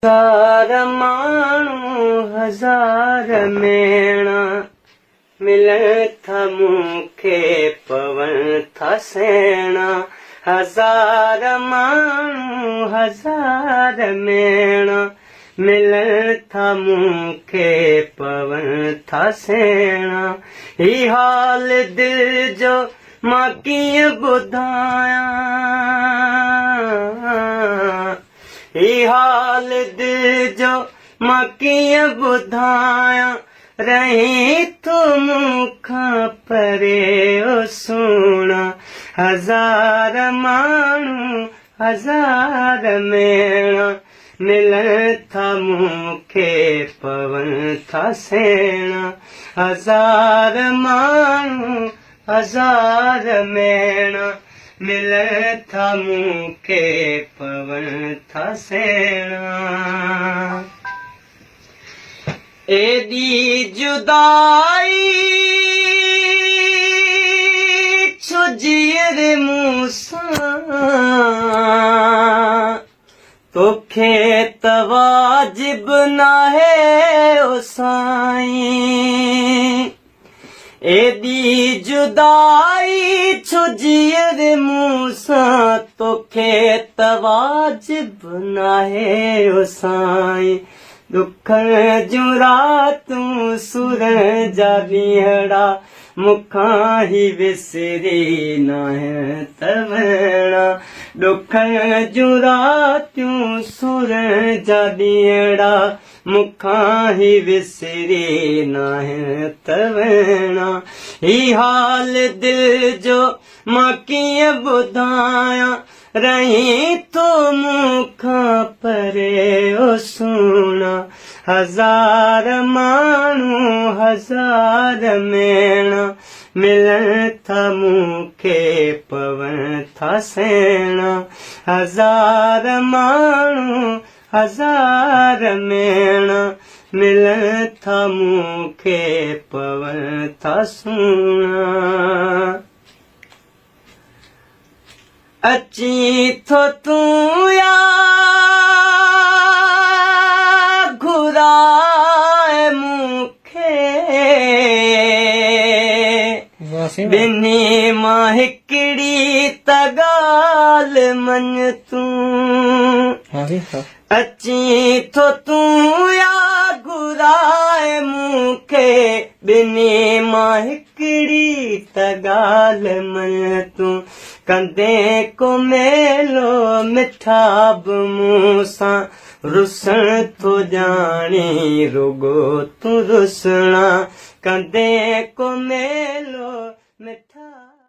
هزار ماڻهو هزار ميڻا ملن ٿا مون کي پون ٿا سيڻا هزار ماڻهو هزار ميڻا ملن ٿا مون کي پون ٿا سيڻا هي حال دل جو مان ڪيئن ٻڌايان. هي حال دل جو مان ڪيئن ٻڌايان، رهين ٿو مون کان پري او سهڻا. هزار ماڻهو هزار ميڻا، ملن ٿا مون کي پون ٿا سيڻا. هزار ماڻهو هزار ميڻا ملن ٿا مون کي پون ٿا سيڻا. ايڏي جدائي ڇو جيئري مون سان. توکي ته واجب ناهي او سائين. ايڏي جدائي ڇو جيئري مون سان توکي ته واجب ناهي او سائين ڏکن جون راتون سورن جا ڏينهڙا مون کان هي وسري ناهن ته ويڻا ڏکن جون راتيون سورن جا ڏينهڙا مون کان هي وسري ناهن ته ويڻا هي حال دل جو مان ڪيئن ٻڌايان رهين ٿو مون کان پري او سهڻا هزار ماڻهو هزار ميڻا ملن ٿا مون کي پون ٿا سيڻا هزار ماڻهو هزار ميڻا ملن ٿا مون کي پون ٿا سهڻا. اچين ٿو تون يا گهراء مون کي. ٻنهي مان هڪڙي ته ڳالهه مڃ تون. اچين ٿو تون يا گهراء مون کي. ٻنهي مان هڪڙي ته ڳالهه مڃ تون. ڪندين ڪو ميلو مٺا به مون سان. رسڻ ٿو ڄاڻين رڳو تون رسڻا. ڪندين ڪو ميلو.